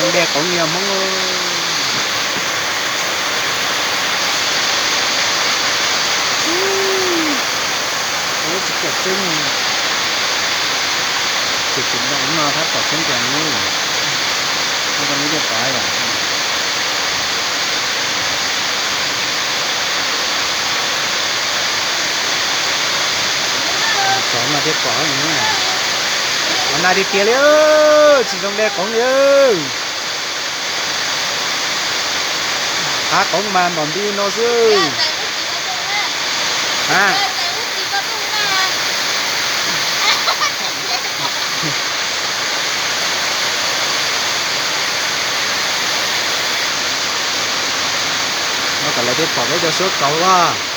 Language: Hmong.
Dej qoov li Hmoob. Tsis kam tseeb, tseem tseem dau no thab tom tseeb tiag no, no koj lub dej pom yom. Txog no thiaj pom, qhov na tiag tiag li, tsis zoo dej qoov li. Qab qoov mas ntom nti no xwb. A, no kom lawv thiaj pom peb cov suab kauv os.